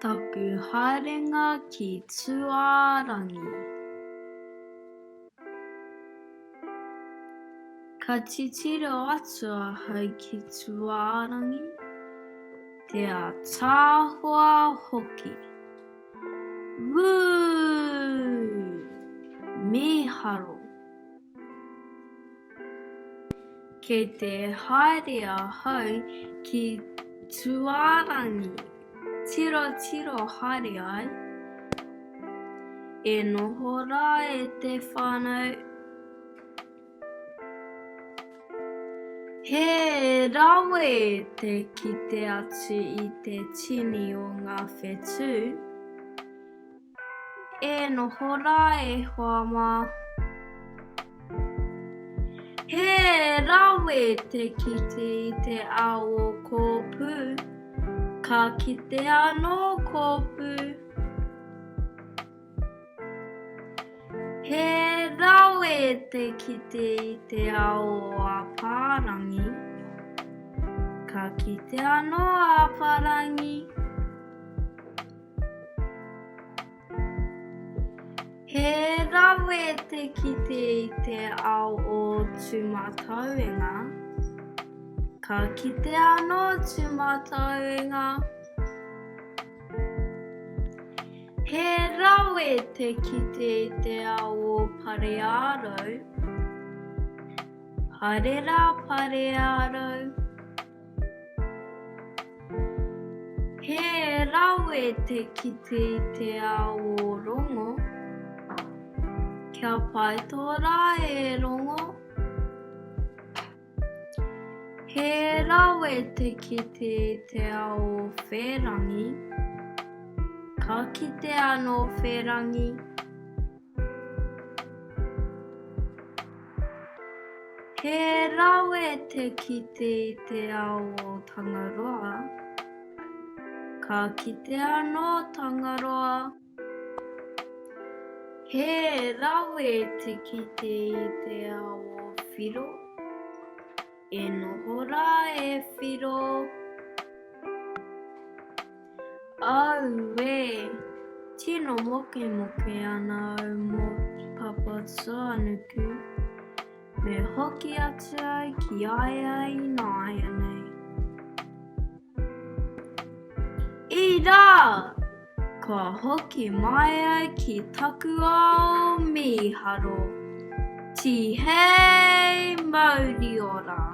Taku haerenga ki Tuarangi. Ka titiro atu ahau ki Tuarangi, te ataahua hoki. Woo! Mīharo! Kei te haere ahau ki Tuarangi tirotiro haere ai. E noho rā e te whānau. He rawe te kite atu i te tini o ngā whetū. E noho rā e hoa mā. He rawe te kite i te ao o Kōpū. Ka kite anō Kōpū. He rawe te kite i te ao o Apārangi. Ka kite anō Apārangi. He rawe te kite i te ao o Tūmatauenga. Ka kite anō Tūmatauenga. He rawe te kite i te ao o Pareārau. Haere rā Pareārau. He rawe te kite i te ao o Rongo. Kia pai tō rā e Rongo. He rawe te kite i te ao o Whērangi. Ka kite anō Whērangi. He rawe te kite i te ao o Tangaroa. Ka kite anō Tangaroa. He rawe te kite i te ao o Whiro. E noho rā e Whiro. Auē! Tino mokemoke ana au mō Papatūānuku. Me hoki atu au ki a ia ināianei. Irā! Kua hoki mai au ki taku ao mīharo. Tihei mauri ora!